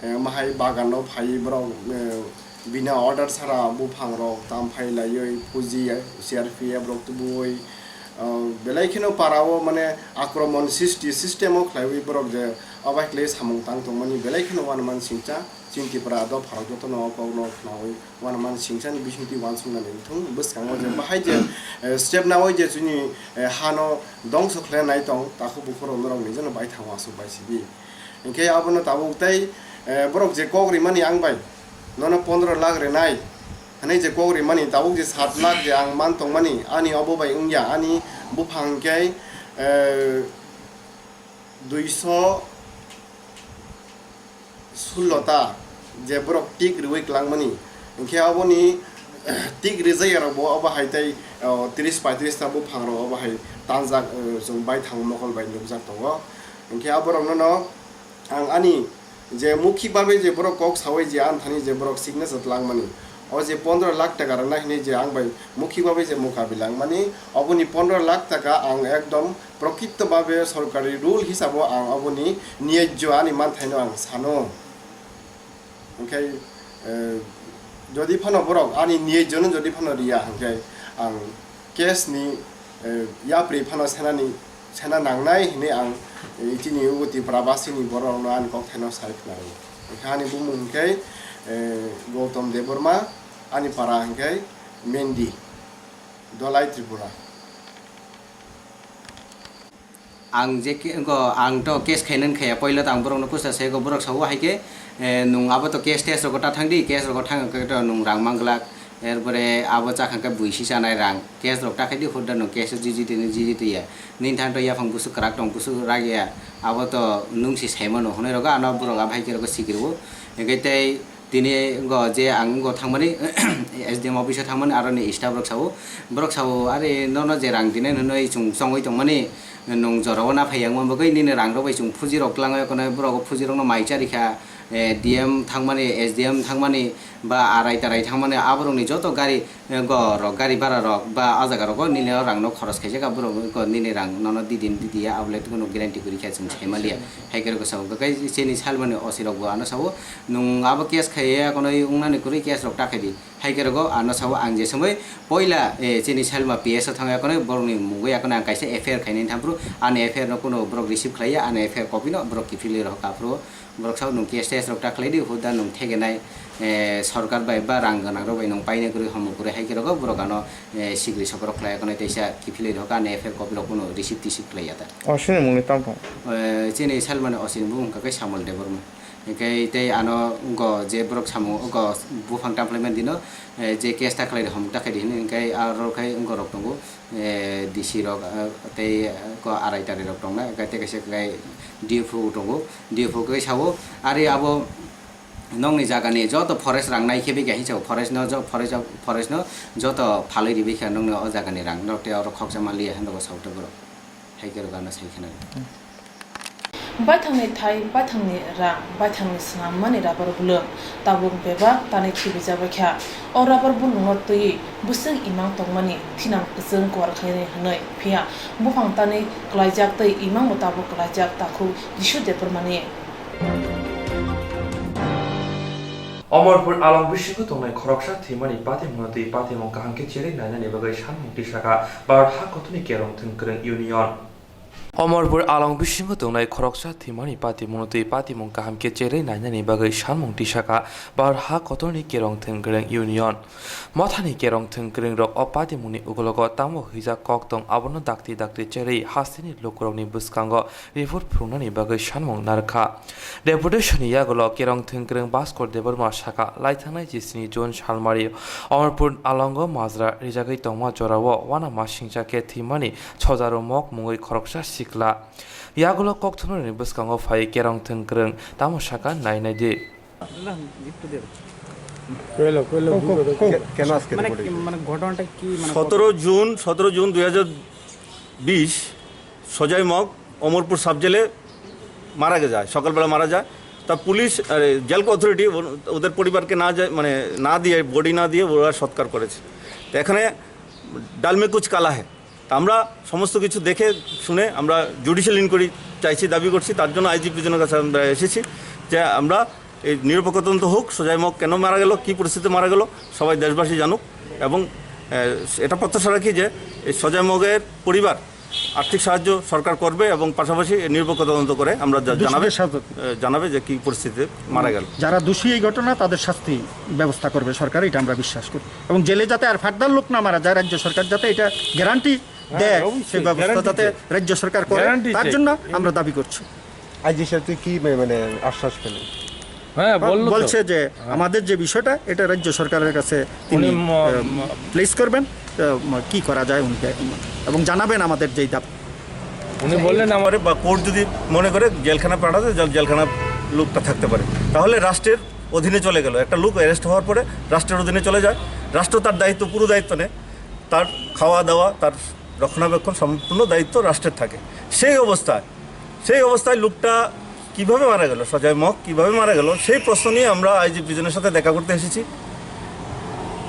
Eh, mahai bagan no phai borok, eh, bina order sara buphang rok tam phai laiwi phuji C R P F rok tubui, eh, belai kheno para o mane akromon sisti system o khlaiwi borok je obai khlai samung tang tongmani belai kheno uanamani singcha chini Tripura dopha rok jotono o kok no khnaui uanamani singcha ni bisingtwi uansuk nani thung bwskango je bahai je, eh, step naui je chini, eh, hano dongso khlai nai tong takhuk bukhurok norok ni jeno bai thango aswk bai sidi. Hinkhe abono tabuk tei, eh, borok je kok rimani ang bai, nono pondro lakh rinai hinwi je kok rimani, tabuk je sat lakh je ang man tongmani, ani obo bai wngya, ani buphang hinkhe, eh, duiso sullo ta je borok tik riwi klangmani, hinkhe aboni tik rijayarokbo obo hai tei, o, tris paitris ta buphang rok obo hai tanjak, o, chwng baithang mokol bai nukjak tongo. Hinkhe aborokno no ang ani je mukhik babe je borok kok sawi je ani thani je borok signature twlangmani, o je pondro lakh taka rwna hinwi je ang bai mukhik babe je mukabila wngmani, oboni pondro lakh taka ang ekdom prokrito babe sorkari rule hisabo ang oboni niyajjo ani manthaino ang sano. Hinkhe, eh, jodi phano borok ani niyajjono jodi phano riya hinkhe ang case ni, eh, yapri phano senani, sena nangnai hinwi ang, eh, chini o Tripura basini borok rokno ani kokthaino sai khna rwo. Hinkhe ani bumung hinkhe, eh, Gautam Debbarma, ani para hinkhe Mendi, Dholai Tripura. Ang je ke-, go, ang to case khainani khaya, poila to ang borokno pusa sego, borok sao hai khe, eh, nwng abo to case test rogo ta thang di, case rogo thang khe to nwng rang mang glak, er pore abo cha kha khe bui si chanai rang, case rok ta khai di, hurda nwng case o jiji tini jiji twi ya, nini thang to yaphang busu kwrak tong, busu rak ya, abo to nwng si sai mano, hwnwi rogo ano borok abo hai khe rogo sikiri o, hwnkhe tei Tini wngkha je ang wngkha thangmani S D M office o thangmani, aroni staff rok sao, borok sao, "Are nono je rang dinai hinwi chwng chongwi tongmani, Nwng jorao na phai yang bagwi nini rang rok bai chwng phuji rok twlang ya kheno, borok o phuji rok no mai cha rikha, eh, D M thangmani, S D M thangmani, ba arai tarai thangmani, aborok ni joto gari, eh, go rok, gari bhara rok ba a jaga rogo nini o rang no khoros khaijak, aborok go nini rang nono di din di diya, abo le tongno guarantee kwrwi kha chwng sai maliya. Hai khe rok sa hwnkhe chini salmani O C rok bo ano sao, nwng abo case khai ya kheno wngnani kwrwi case rok ta khai di. Hai khe rogo ano sao ang je somoi poila, eh, chini salma P S o thangwi akono borokni mungwi akono ang kaisa F I R khainani thampru, ani F I R no kuno borok receive khlaiya, ani F I R copy no borok kiphilwi rohor aphuru borok sao nwng case test rok ta khlai di, huda nwng thegenai, eh, sorkar bai ba rang gwnang rok bai nwng paina kwrwi homo kwrwi hai khe rogo borok ano, eh, sikri sokorok khlai akono teisa kiphilwi rohor ani F I R copy rok kuno receive tisip khlaiya ta. O sini mungni tamo thang? Eh, chini salmani O C ni bumung kha khe Samuel Debbarma. Hinkhe tei ano wngkha je borok samung wngkha buphang tamphlaimani dino, eh, je case ta khlai di, homok ta khlai di hwnwi, hinkhe aro khai wngkha rok tongo, eh, D C rok, eh, tei wngkha arai tarai rok tongnai, hinkhe tei kaisa khai D F O tongo, D F O khai sao, ari abo nokni jagani joto forest rang nai khe bikha hinwi sao, forest no jo-, forest, forest no joto phalwi ribikha nokni o jagani rang, norok tei oro khoksa manliya hinwi sao tei borok. Hai khe rok ano sai khna. Baithangni thai, baithangni rang, baithangni swnam mani rubber bulwng tabuk bebak tanwi khibijak bai kha. O rubber bulwng no twiwi bwswk imang tongmani thinang kwchwng kuar khlainai hwnwi, phiya buphang tanwi kwlaijak tei imang bo tabuk kwlaijak, takhuk Jishu Debbarmani. Omorpur along bisingo tongnai khoroksa thwimani patimungno twi patimung kaham khe cherwi nainani bagwi sanmung tisakha Bharat Ha Kotorni Kerong Thwng Kwrwng Union. Omorpur along bisingo tongnai khoroksa thwimani patimungno twi patimung kaham khe cherwi nainani bagwi sanmung tisakha Bharat Ha Kotorni Kerong Thwng Kwrwng Union. Mothani kerong thwng kwrwng rok o patimungni ukulogo tamo hwijak kok tong, abono dakti dakti cherwi hasteni lukurokni bwskango report phunuknani bagwi sanmung narwkha. Deputation ni yagulo kerong thwng kwrwng Bhaskor Debbarma sakha, laithangnai jisni June salmari Omorpur alongo majra rijagwi tongma jorao uanama singcha khe thwimani Sojaru Mok mungwi khoroksa sikla. Yagulo kok thumnani bwskango phai kerong thwng kwrwng tamo sakha nai nai di. না, একটু দে। কইলো, কইলো, কো, কো, বুঝো তো। কো। কে-, কেন আজকে মানে রিপোর্ট কি, হয়েছে? মানে ঘটনাটা কি, মানে সতেরো জুন, সতেরো জুন দুই হাজার বিশ, সজয় মগ অমরপুর সাব জেলে মারা গে-, যায়, সকালবেলা মারা যায়। তা পুলিশ, আরে, জেল অথরিটি ও-, ওদের পরিবারকে না যায়, মানে, না দিয়ে, বডি না দিয়ে ওরা সৎকার করেছে। তো এখানে ডাল মে কুচ কালা হ্যায়। তা আমরা সমস্ত কিছু দেখে শুনে আমরা জুডিশিয়াল ইনকোয়ারি চাইছি, দাবি করছি, তার জন্য আইজি প্রিজনের কাছে আমরা এসেছি যে আমরা এই নিরপেক্ষ তদন্ত হোক, সজয় মগ কেন মারা গেল, কী পরিস্থিতিতে মারা গেল, সবাই দেশবাসী জানুক। এবং, আহ, এটা প্রত্যাশা রাখি যে এই সজয় মগের পরিবার আর্থিক সাহায্য সরকার করবে এবং পাশাপাশি এই নিরপেক্ষ তদন্ত করে আমরা জা-, জানাবে, দোষীদের শাস্তি। আহ, জানাবে যে কী পরিস্থিতিতে মারা গেল। যারা দোষী এই ঘটনা, তাদের শাস্তি ব্যবস্থা করবে সরকার, এটা আমরা বিশ্বাস করি। এবং জেলে যাতে আর ফার্দার লোক না মারা যায়, রাজ্য সরকার যাতে এটা গ্যারান্টি হ্যাঁ, দেয়, অবশ্যই, সেই ব্যবস্থা গ্যারান্টি যাতে চাই। রাজ্য সরকার করে, গ্যারান্টি তার চাই। জন্য আমরা দাবি করছি। আইজি সাহেব, তুই কি মে-, মানে আশ্বাস পেলি? হ্যাঁ, বললো তো। বলছে যে হ্যাঁ। আমাদের যে বিষয়টা, এটা রাজ্য সরকারের কাছে তিনি, উনি ম-, আহ, ম-, প্লেস করবেন, আহ, ম-, কি করা যায় উনি, এবং জানাবেন আমাদের যেই দাবি। উনি বললেন আমার বা কোর্ট যদি মনে করে জেলখানা পাঠাতে, জেল-, জেলখানা লোকটা থাকতে পারে, তাহলে রাষ্ট্রের অধীনে চলে গেল। একটা লোক অ্যারেস্ট হওয়ার পরে রাষ্ট্রের অধীনে চলে যায়, রাষ্ট্র তার দায়িত্ব, পুরো দায়িত্ব নেয়, তার খাওয়া দাওয়া, তার রক্ষণাবেক্ষণ সম্পূর্ণ দায়িত্ব রাষ্ট্রের থাকে। সেই অবস্থায়, সেই অবস্থায় লোকটা কিভাবে মারা গেল, সজয় মগ কিভাবে মারা গেল, সেই প্রশ্ন নিয়ে আমরা আইজি প্রিজনের সাথে দেখা করতে এসেছি।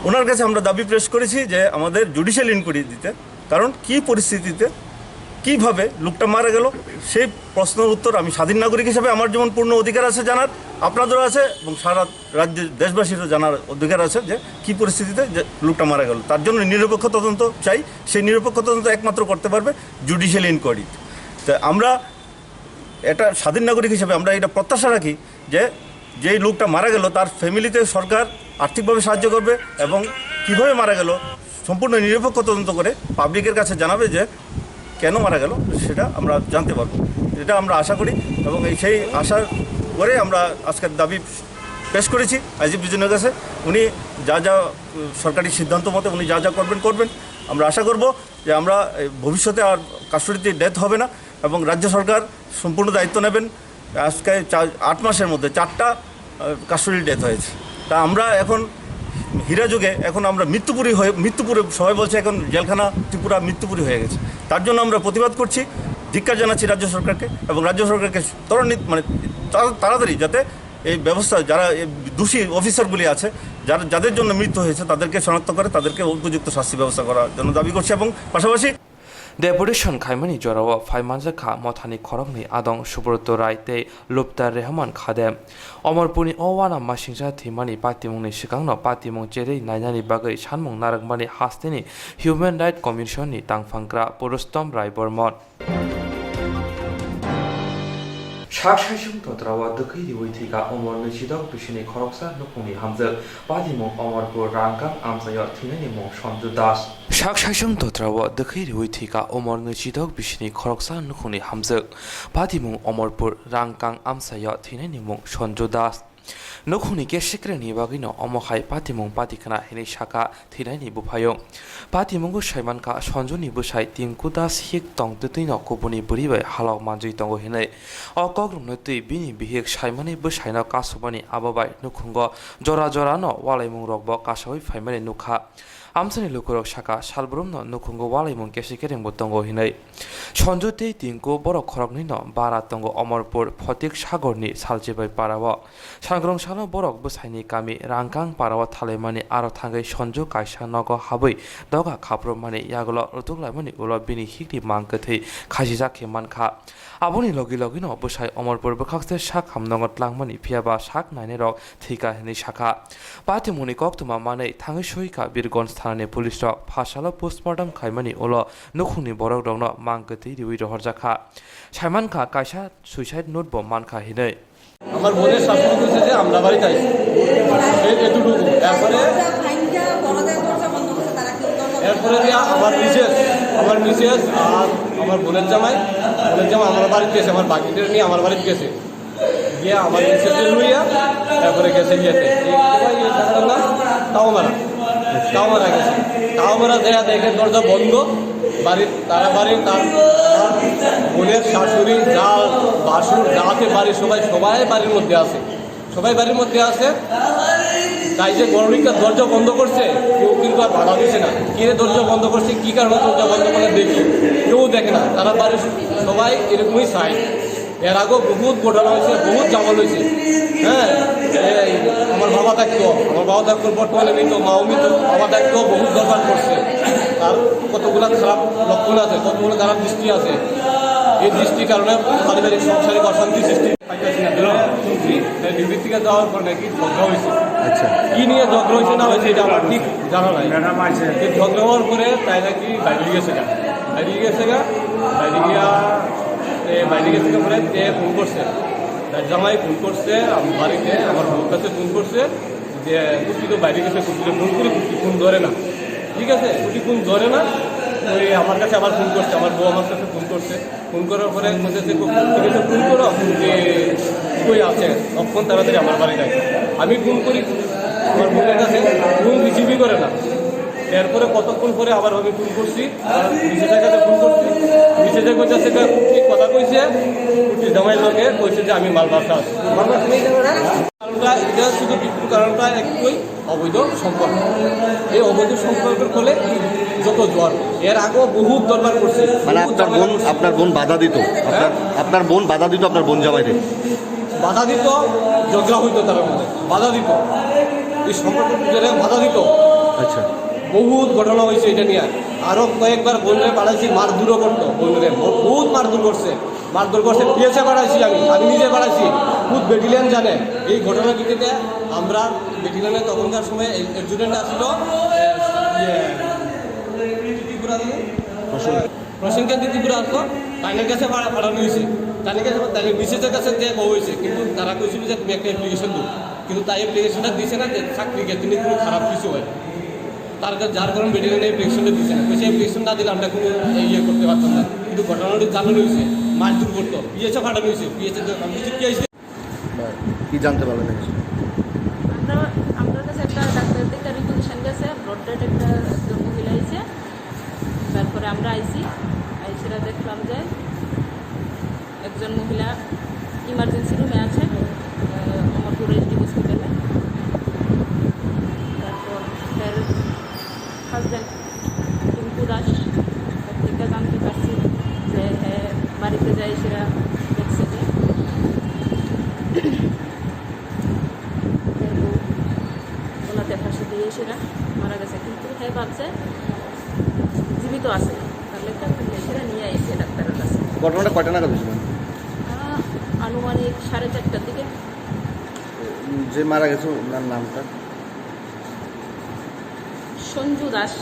ওনার কাছে আমরা দাবি পেশ করেছি যে আমাদের জুডিশিয়াল ইনকোয়ারি দিতে, কারণ কি পরিস্থিতিতে কিভাবে লোকটা মারা গেল, সেই প্রশ্নের উত্তর আমি স্বাধীন নাগরিক হিসেবে আমার যেমন পূর্ণ অধিকার আছে জানার, আপনাদেরও আছে এবং সারা রাজ্যের দেশবাসীরও জানার অধিকার আছে যে কি পরিস্থিতিতে যে লোকটা মারা গেল। তার জন্য নিরপেক্ষ তদন্ত চাই। সেই নিরপেক্ষ তদন্ত একমাত্র করতে পারবে জুডিশিয়াল ইনকোয়ারি। তা আমরা এটা স্বাধীন নাগরিক হিসেবে আমরা এটা প্রত্যাশা রাখি যে যেই লোকটা মারা গেল তার ফ্যামিলিতে সরকার আর্থিকভাবে সাহায্য করবে এবং কিভাবে মারা গেল সম্পূর্ণ নিরপেক্ষ তদন্ত করে পাবলিকের কাছে জানাবে যে কেন মারা গেল, সেটা আমরা জানতে পারবো, এটা আমরা আশা করি। এবং এই সেই আশা করে আমরা আজকের দাবি পেশ করেছি আইজি প্রিজনের কাছে। উনি যা যা, উম, সরকারি সিদ্ধান্ত মতে উনি যা যা করবেন, করবেন। আমরা আশা করব যে আমরা এই ভবিষ্যতে আর কাস্টডিতে ডেথ হবে না এবং রাজ্য সরকার সম্পূর্ণ দায়িত্ব নেবেন। আজকে চা-, আট মাসের মধ্যে চারটা, আহ, কাস্টডি ডেথ হয়েছে। তা আমরা এখন হীরা যুগে এখন আমরা মৃত্যুপুরী হয়ে, মৃত্যুপুরে সবাই বলছে এখন জেলখানা ত্রিপুরা মৃত্যুপুরী হয়ে গেছে। তার জন্য আমরা প্রতিবাদ করছি। ধিক্কার জানাচ্ছি রাজ্য সরকারকে এবং রাজ্য সরকারকে ত্বরান্বিত, মানে, তাড়া-, তাড়াতাড়ি যাতে এই ব্যবস্থা, যারা এই দোষী অফিসারগুলি আছে, যারা, যাদের জন্য মৃত্যু হয়েছে, তাদেরকে শনাক্ত করে তাদেরকে উপযুক্ত শাস্তি ব্যবস্থা করার জন্য দাবি করছি এবং পাশাপাশি Deputation khaimani jorao phaimanjakha mothani khoroknwi adong Subroto Rai tei Lupta Rehman Khadem. Omorpurni o uanamasingcha thwimani patimungni swkangno patimung cherwi nainani bagwi sanmung narwkmani hasteni Human Rights Commission ni tangphangra Purustom Rai Bormon. Sak saisung totra o dwkhwi riwi thwikha Omor nwisidok bisini khoroksa nukhungni hamjwk. Patimung Omorpur Rangkang amchaio thwinaini mung Sonju Das. Sak saisung totra o dwkhwi riwi thwikha Omor nwisidok bisini khoroksa nukhungni hamjwk. Patimung Omorpur Rangkang amchaio thwinaini mung Sonju Das. Nukhungni kesekrengni bagwino omo hai patimung patikhna hinwi sakha thwinaini buphaio. Patimungo saimankha Sonjuni bwsai Tinku Das hik tong twtwino kubuni bwrwi bai halok manjwi tongo hinwi. O kokrokno twi bini bihik saimani bwsaino kasubani abo bai nukhungo jora jorano walaimungrokbo kasaui phaimani nukha. Amchaini lukurok sakha, salbrumno nukhungo walaimung kesekrengbo tongo hinwi. Sonju tei Tinku borok khoroknwino bara tongo Omorpur Photik Sagorni Salchibai parao. Sangrong salo borok bwsaini kami Rangkang parao thalaimani aro thangwi Sonju kaisa nogo habwi doga khaprupmani yagulo rutuklaimani ulo bini hikni mang kwthwi khasijak khe mankha. Aboni logi logino bwsai Omorpur bwkhakse sak hamnongo tlangmani phiyaba sak nainairok thwikha hinwi sakha. Patimungni koktwma manwi thangwi soikha Birgonj thanani police rok. Phasalo postmortem khaimani ulo nukhungni borok rokno mang kwtwi riwi rohorjakha. Saimankha kaisa suicide note bo mankha hinwi. আমার বোনের শাশুড়ি বলছে যে আমরা বাড়িতে আইছি, এই এতটুকু। এরপরে, এরপরে যে আমার মিসেস, আমার মিসেস আর আমার বোনের জামাই, বোনের জামাই আমার বাড়িতে গেছে, আমার বাকিটা নিয়ে আমার বাড়িতে গেছে। গিয়ে আমার মিসেসকে লইয়া তারপরে গেছে ইয়েতে। এই কোথায় ইয়ে থাকতাম না? তাওমারা। তাওমারা গেছে। তাওমারা যেয়ে দেখে দরজা বন্ধ। বাড়ির, তারা বাড়ির, তার, তার বোনের শাশুড়ি, যা, ভাসুর, যা আছে বাড়ির সবাই, সবাই বাড়ির মধ্যে আছে। সবাই বাড়ির মধ্যে আছে। তাই যে গরুরিকা দরজা বন্ধ করছে, কেউ কিন্তু আর বাধা দিছে না। কে দরজা বন্ধ করছে, কি কারণে দরজা বন্ধ করে দেখি, কেউ দেখে না। তারা বাড়ির সবাই এরকমই চায়। এর আগেও বহুত ঘটনা হয়েছে, বহুত জামাল হয়েছে। হ্যাঁ, এই আমার বাবা থাকতো, আমার বাবা থাকতো বর্তমানে মৃত, মাও মৃত, বাবা থাকতো, বহুত দরবার করছে। তার কতগুলা খারাপ লক্ষণ আছে, কতগুলো খারাপ দৃষ্টি আছে। এই দৃষ্টির কারণে পারিবারিক সংসারে অশান্তি সৃষ্টি। পাইতেছি না, শুনছি, তাই ডিউটি থেকে যাওয়ার পর নাকি ঝগড়া হয়েছে। আচ্ছা। কি নিয়ে ঝগড়া হয়েছে না হয়েছে এটা আমার ঠিক জানা নাই। ম্যাডাম আছে। এই ঝগড়া হওয়ার পরে তাই নাকি বাইরে গেছে গা, বাইরে গেছে গা, বাইরে গিয়া, এ, বাইরে গেছে গা পরে কে ফোন করছে, তার জামাই ফোন করছে, আমার বাড়িতে আমার বউর কাছে ফোন করছে যে কুর্তি তো বাইরে গেছে, কুর্তিতে ফোন করে কুর্তি ফোন ধরে না, ঠিক আছে, কুর্তি ফোন ধরে না। ওই আমার কাছে আবার ফোন করছে, আমার বউ আমার কাছে ফোন করছে, ফোন করার পরে বলছে যে, "ঠিক আছে, ফোন করো, যে কই আছে, তখন তাড়াতাড়ি আমার বাড়ি যায়।" আমি ফোন করি আমার বোনের কাছে, ফোন রিসিভই করে না। এরপরে কতক্ষণ পরে আবার আমি ফোন করছি, আর মিসেসের কাছে ফোন করছি, মিসেসে কইতেছে, "কুর্তি কথা কইছে, কুর্তি জামাই লোকে কইছে যে আমি মালবাসা আছি।" কারণটা, এটা শুধু মৃত্যুর কারণটা একটুই অবৈধ সম্পর্ক। এই অবৈধ সম্পর্কের ফলে যত জ্বর, এর আগেও বহুত দরবার করছে, মানে বহুত আপনার ঝামেলা বোন, করছে। আপনার বোন বাধা দিত, আপনার, হ্যাঁ? আপনার বোন বাধা দিত আপনার বোন জামাইরে? বাধা দিত, ঝগড়া হইতো তার মধ্যে, বাধা দিত, এই সম্পর্কের ভিতরে বাধা দিত। আচ্ছা। বহুত ঘটনা হয়েছে এটা নিয়ে। আরো কয়েকবার বোনরে পাঠাইছি, মারধরও করতো বোনরে, ব-, বহুত মারধর করছে। মারধর করছে, পিএসএ পাঠাইছি আমি, আমি নিজে পাঠাইছি, খুদ ব্যাটালিয়ন জানে। এই ঘটনার ভিত্তিতে আমরা ব্যাটালিয়নে তখনকার সময় এ-, অ্যাডজুটেন্ট আসছিল, এ, ইয়ে, ত্রিপুরা, প্রসেনকান্তি ত্রিপুরা আসলো, তাইনের কাছে পাঠা-, পাঠানো হয়েছে। তাইনের কাছে, তাইনের মিসেসের কাছে যে বউ হয়েছে, কিন্তু তারা কইছিল যে তুমি একটা অ্যাপ্লিকেশন দিও, কিন্তু তাই অ্যাপ্লিকেশনটা দিছে না যে চাকরি ক্ষেত্রে কোনো খারাপ কিছু হয়। তার কাছে, যার কারণে ব্যাটালিয়নে অ্যাপ্লিকেশনটা দিছে না, কইছে অ্যাপ্লিকেশন না দিলে আমরা কোনো ইয়ে করতে পারতাম না। কিন্তু ঘটনাটি জানানো হয়েছে, মারধর করতো, পিএসএ পাঠানো হয়েছে, পিএসএ তো আমি কিছু কি হয়েছে? বা কি জানতে পারলেন এই বিষয়ে? আমরা, আমরা কাছে একটা ডাক্তার থেকে রিকোয়েশন গেছে, ব্লাড টেস্ট একটা একজন মহিলা আইছে, তারপরে আমরা আইছি, আইসিরা দেখলাম যে একজন মহিলা ইমার্জেন্সি রুমে আছে, আহ, অমরপুর এইচডি হসপিটালে। তারপর তার হাজব্যান্ড টিঙ্কু দাস, তার থেকে জানতে পারছি যে, হ্যাঁ, বাড়ি ঘটনাটা কয়টা নাগাদ হয়েছিল? আহ, আনুমানিক সাড়ে চারটার দিকে। যে মারা গেছে, ওনার নামটা? সঞ্জু দাস।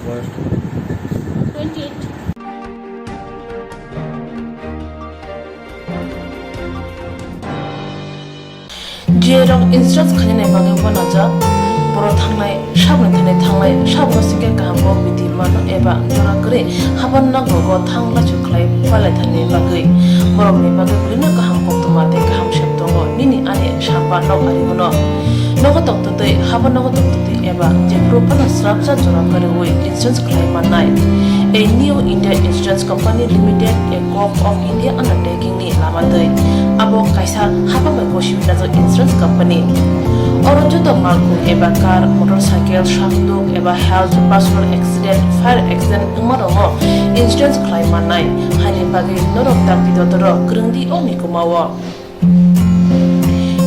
বয়সটা? Twenty eight. J rok insurance khainani bagwi uanajak, borok thangnai saboni thani thanglai, saboni singkhe kaham kok bithi mano eba jora kwrwi haban nokrogo thang lachu khlai palai thani bagwi. Borokni bagwi bwrwino kaham koktwma tei kaham sep tongo nini ani samba nok ari hwno. Nogo tongtwtwi, haban nogo tongtwtwi eba jephuru phano srapsa jora kwrwi insurance khlai mannai. A New India Insurance Company Limited, a Gov of India undertaking ni lama twi. Abo kaisa hapang bai gosi hwnjak insurance company. Oro joto malkhung eba car, motorcycle, sakduk eba health, personal accident, fire accident wngma rokno insurance khlai mannai. Haini bagwi norok dakti dotoro kwrwngdi o mikuma o.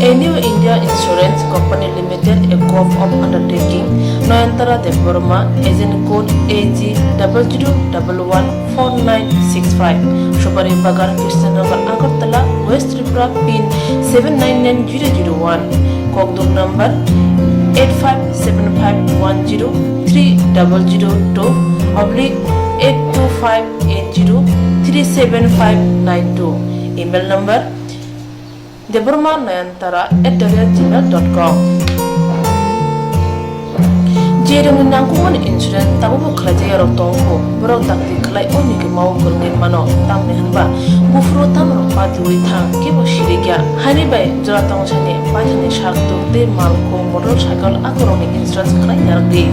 A New India Insurance Company Limited, a Gov of undertaking, Noyantara Debbarma, agent code A G double zero double one four nine six five, Subari Bagan, Krishnanagar, Agartala, West Tripura, pin seven nine nine zero zero one, kokduk number eight five seven five one zero three double zero two oblique eight two five eight zero three seven five nine two, email number Debbarma Nayantara at the rate gmail dot com. Jerokni nangkukmani insurance tabukbo khlaijak yarok tongkho, borok dakti khlai o mikuma o kwrwngwi mano, tamni hwnba buphuru tamrok patiwi thang kebo sirikya. Haini bai jora tongsani paithakni sakduk tei malkhung, motorcycle akorokni insurance khlai narwkdi.